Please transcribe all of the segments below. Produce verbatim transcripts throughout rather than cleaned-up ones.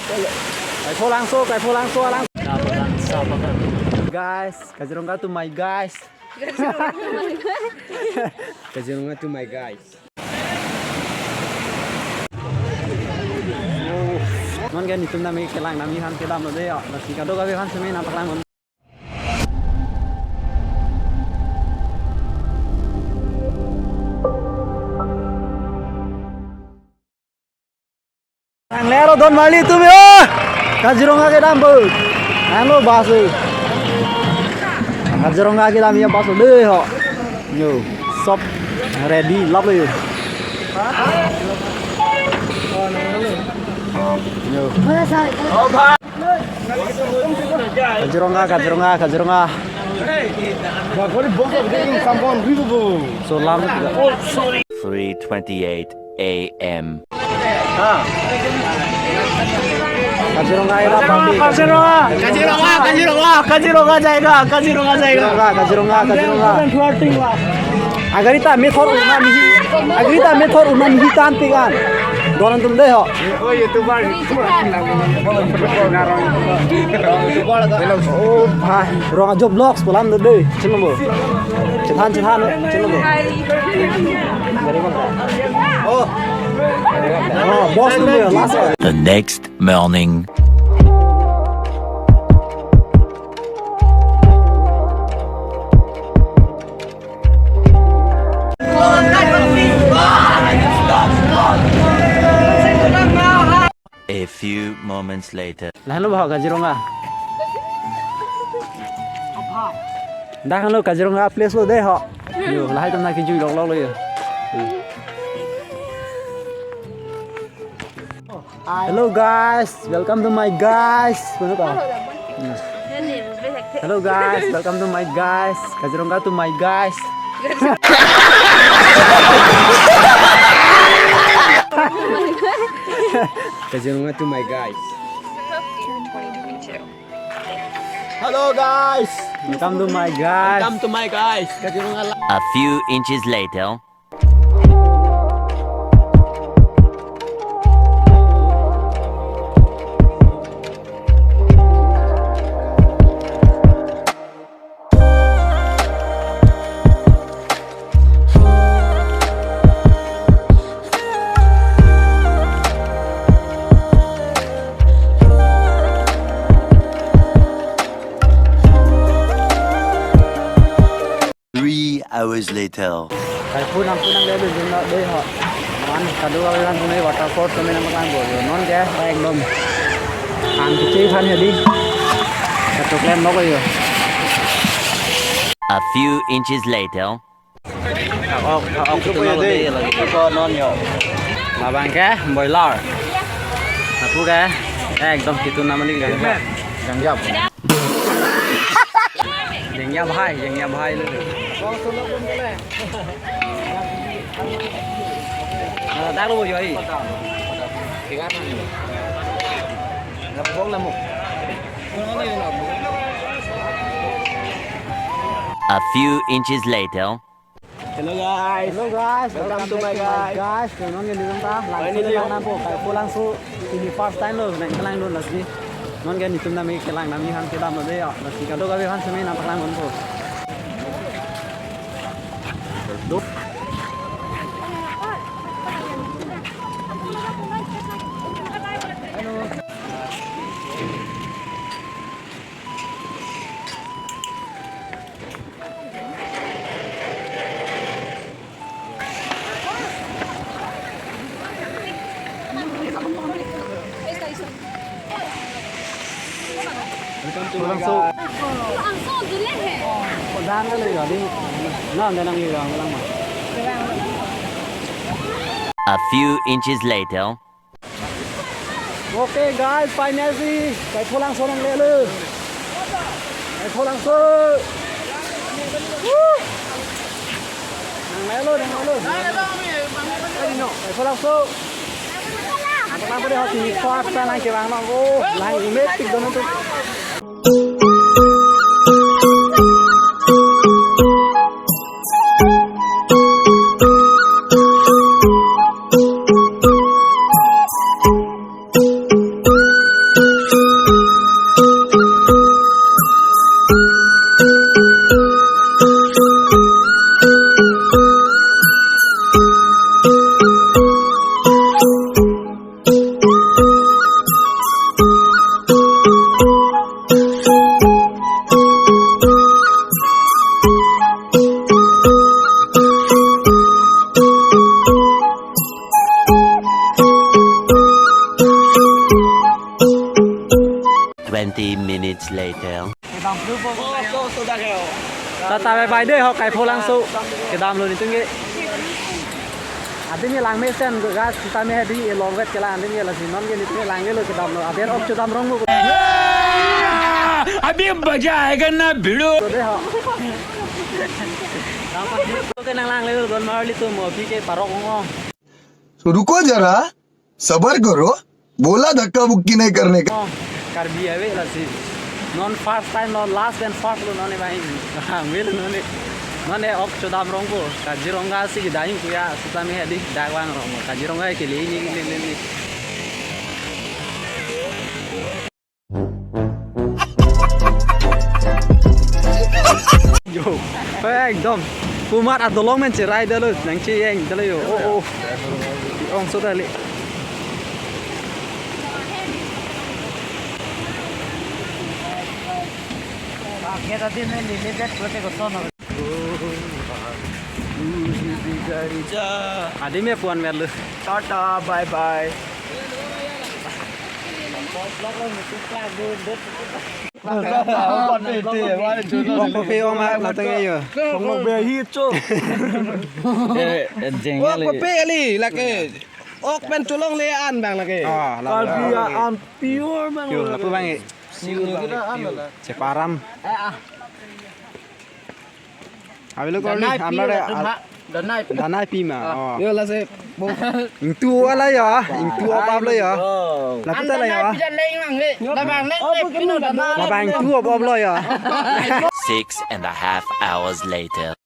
Kaipholangso, Kaipholangso alang. Guys, Kaziranga to my guys. Kaziranga to my guys. Non ke netum nami kelang nami han kedam lo de ya. Lasi kadokave aphan semi nangpaklang. Nanglero don mali tumi, oh! Kaziranga kedam bo. Anu bus, eh. Kaziranga kedam ya bus de ho. Yo, sob ready lap lo yo. Yo. Kaziranga, Kaziranga, Kaziranga. So lam. Three twenty-eight a.m. Kaziranga era party. Kaziranga, Kaziranga, Kaziranga, Kaziranga jayega, Kaziranga jayega. Kaziranga, Kaziranga, Kaziranga. Agarita methor una mihi, agarita methor una mihi tan pikan. Doran tum de ho. Oh, YouTuber. Oh, bhai. Rong Ajo Vlogs pulam de de. Channel bo. Chethan, chethan, channel bo. Oh. Oh, boss tu ya, last. The next morning. A few moments later. Lahen lo ba Kaziranga. Dak lo Kaziranga place lo de ho. Yo, lahai tam na kijui lok lok lo yo. Hello guys, welcome to my guys. Hello guys, welcome to my guys. Kaziranga to my guys. Kaziranga to my guys. Hello guys, welcome to my guys. Welcome to my guys. Kaziranga. A few inches later. Three hours later. Kaipho nangphu nangle dun dun de ho. Man kadokave aphan tumai waterfall tumai nangpaklang bo. Non ke ekdom an kiche phan ya di. Katok lem nok yo. A few inches later. Thak-ok, thak-ok, itu punya deh. Lagi. Iko non yo. Labang ke boiler. Aku ke ekdom kitu namanya gangjap. Gangjap. Jengya bhai, jengya bhai lo. Nah, dak lo boy ai. Nggak bohong lah, Mu. A few inches later. Hello guys. Hello guys. Welcome to my guys. Guys, non ke netum ta lang. Finally, lang nangpo Kaipholangso. Ini first time lo nangkelang dun lasi. Non ke netum nami kelang nami han kedam lo de ya. Lasi kadokave aphan semi nangpaklang dun po. Welcome to my guys. A few inches later. Okay guys, finally Kaipholangso nanglelo. Kaipholangso. Woo! Nanglelo, nanglelo. Kaipholangso. Apa apa deh hati ni kuat sana kira nang ko lang image tik dono tu. Later. Tata bye bye dei ho, Kaipholangso. Kedamlo netum ke. Adim ke langmesen gas sitame hedi e longvet kelang adim ke lasi non ke netum ke langlelo kedamlo. Aden ok chodam rongpo. अभी मजा आएगा ना भिड़ो। To dei ho. Ke nanglanglelo don marli to mo aphi ke parok ong ong. तो रुको जरा, सबर करो, बोला धक्का मुक्की नहीं करने का। Oh, Karbi ave lasi. Non first time, non last and first lo non e bang. Ambil non e. Non e ok chodam rongpo. Kaziranga si kedai kuya sitame hedi dak vang rongpo. Kaziranga ke le ni le le le. Yo, ekdom. Pumat adolong men cherai dalo, nangcheyeng dalo yo. Oh, oh. Ongso dali. Akhir tadi main limited berarti kosong. Adim ke puan merlu. Tata, bye bye. Bong kopi ong ma latang yo. Bong kopi hi cho. Eh, jeng Bong kali. Kopi kali lake. Ok pen cholongle an bang lake. Ah, la, la. Karbi an pure bang. Yo, lapu bang e. Cheparam. Eh, ah. Avelo korni, danai pi amare wa tum al-, ha, danai pi. Danai pi ma. Ah. Oh. Yo lasi bong. Ingtu ala ya, ingtu op op lo ya. Oh. Lapu ta la ya. An danai pi dan leng lang he. Labang leng leng pino danai. Labang ingtu op op lo ya. Six and a half hours later.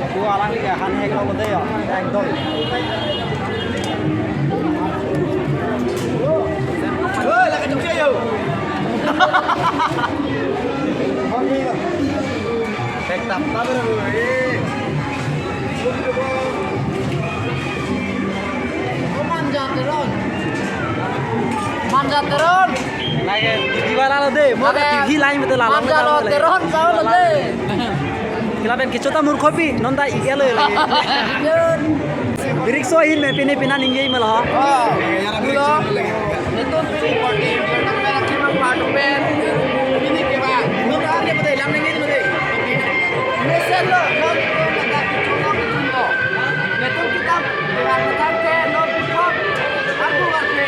Ko alang ke han hek lo de ya, ekdom. Oi, lagi juga yo. Ekdom. Manja Teron. Manja Teron. Lagi T V wala lo de, mo Lagi T V line betul lah. Manja lo Teron sao lo de. Kila pen kecho ta murkho pi, non ta iya lo lagi. Yun. Birik so hin me pine pina ningje mala. Oh, hello. Netum pini party, party pen, pini ke ba. Netum ke pate lang ningje mate. Mesen lo, non netum kita, kita ke non kita. Aku ke ke.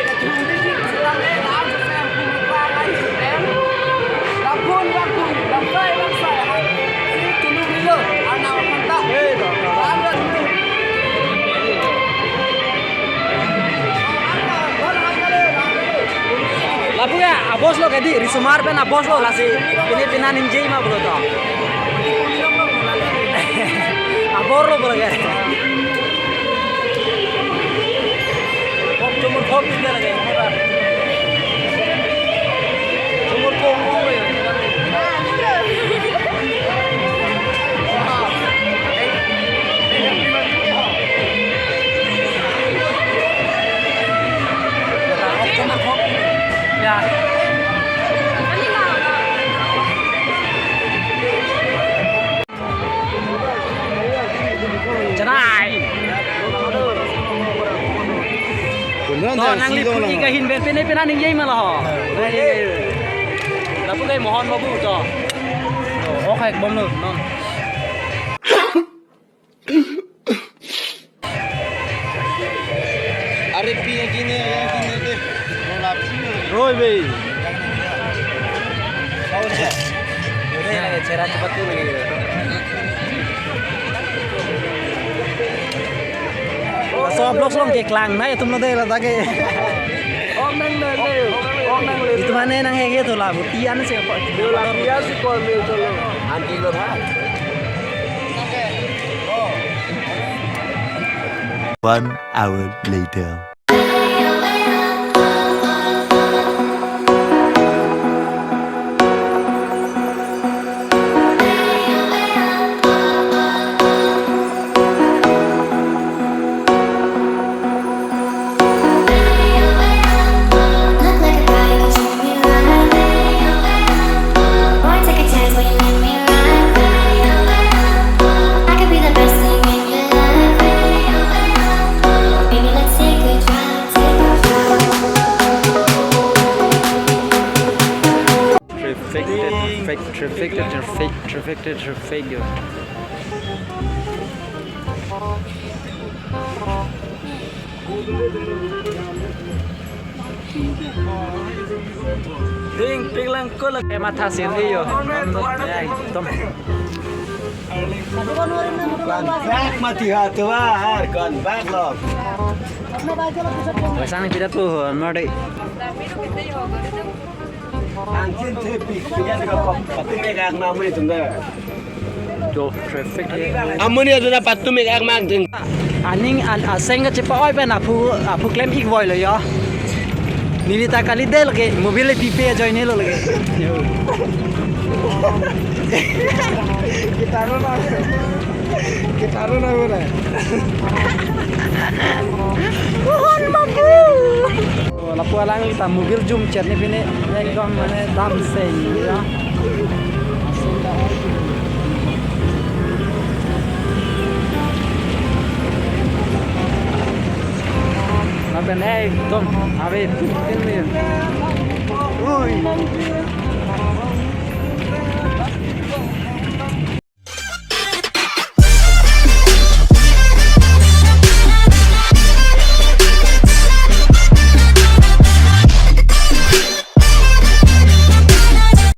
Lapu ke abos lo kedi, risomar pen abos lo lasi. Pine pina ningje ma pulo to. Abor lo pulo ke. Kok cuma kopi dia lagi. Cuma kok ya. Ya. Chennai. Kundan To, jan nangli si dong puni lang. Kahin ben pene pena ningje ma lo ho. Lapu kai Mohon Babu to. Oh, khai bom lo, non. Are pi yang kini, yang kini deh. Oi, be. Kau cek. Udah, lagi cerah cepat tuh lagi. Laso vlog along keklang nai atum lo dei la ta ke. Ong nang le le, ong nang le. Itum ane nang hege to la, bu tian se ko. Yo la tian si ko me to lo. Anti lo ha. One hour later. Traffic, traffic, traffic, traffic, traffic, yo. Ding, pinglang ko lagi. Eh, matha sirli yo. Ekdom. Kon bak mati ha tu har, kon bak lo. Sang pidat tu hon mari. Angkin thepi, pidat ko kok, patum-ik akma amonit atum ta. Jo traffic he. Amonit atum ta patum-ik akma atum. Aning an aseng kachepa-oi pen aphu, aphu klem-ik voi lo yo. Neli ta kali del ke, mobile pipe ajoine lo lagi. Yo. Kitaro na. Kitaro na mura. Mohon babu. Lapu alangli ta mobile zoom chat ni pini ekdom mane dam seng ya. Lapen ekdom ave tin min. Oi.